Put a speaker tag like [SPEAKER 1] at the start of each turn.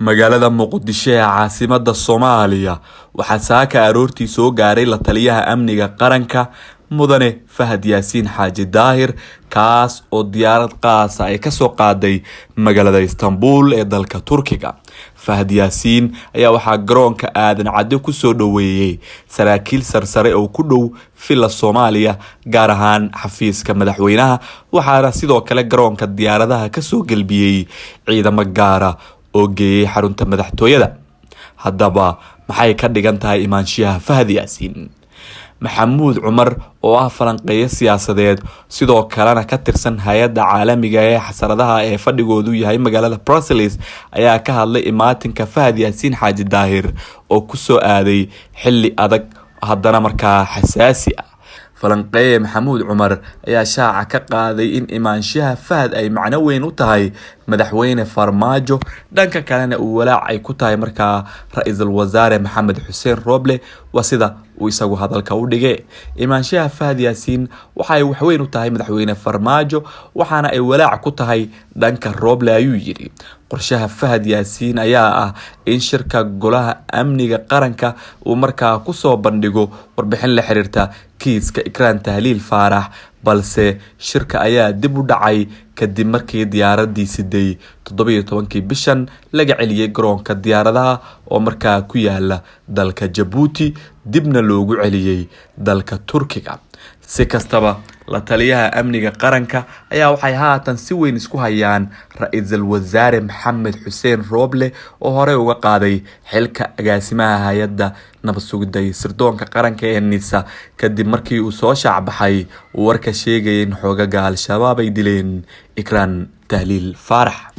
[SPEAKER 1] Magaalada Muqdisho ee caasimadda Soomaaliya waxaa saaka aroortii soo gaaray la taliyaha amniga qaranka Mudane Fahad Yaasiin Xaaji Daahir, kaas oo diyaarad qaasa ay kasoo qaaday magaalada Istanbul ee dalka Turkiga. Fahad Yaasiin ayaa waxaa garoonka Aadan Cadde kusoo dhoweeyey saraakiil sarsare oo ku dhow Villa Soomaaliya, gaar ahaan xafiiska madaxweynaha, waxaana sidoo kale garoonka diyaaradaha kasoo gelbiyey ciidamo gaara oo geeyay xarunta madaxtooyada. Haddaba maxay ka dhigan tahay imaanshiyaha Fahad Yaasiin? Maxamuud Cumar oo ah falanqeeyo siyaasadeed, sidoo kalena ka tirsan hay-adda caalamiga ee xasaradaha ee fadhigoodu yahay magaalada Brussels, ayaa ka hadlay imaatinka Fahad Yaasiin Xaaji Daahir oo kusoo aaday xilli adag haddana markaa xasaasi ah. Falanqeeye Maxamuud Cumar ayaa shaaca ka qaaday in imaanshaha Fahad ay macno weyn u tahay madaxweyne Farmaajo, dhanka kalena uu walaac ay ku tahay markaa ra-iisul wasaare Maxamed Xuseen Roble. Waa sida uu isagu hadalka u dhige. Imaanshaha Fahad Yaasiin waxa ay waxweyn u tahay madaxweyne Farmaajo, waxaana ay walaac ku tahay dhanka Roble, ayuu yidhi. Qorshaha Fahad Yaasiin ayaa ah in shirka golaha amniga qaranka uu markaa kusoo bandhigo warbixin la xiriirta kiiska Ikraan Tahliil Faarax, balse shirka ayaa dib u dhacay kadib markii diyaaradii siday 17-kii bishan laga celiyay garoonka diyaaradaha oo markaa ku yaala dalka Jabuuti, dibna loogu celiyey dalka Turkiga. Si kastaba, la taliyaha amniga qaranka ayaa waxay haatan si weyn isku hayaan ra-iisul wasaare Maxamed Xuseen Rooble oo horey uga qaaday xilka agaasimaha hay-adda nabad sugidda iyo sirdoonka qaranka ee NISA, kadib markii uu soo shaacbaxay warka sheegaya in xoogaga Al-Shabaab ay dileen Ikraan Tahliil Faarax.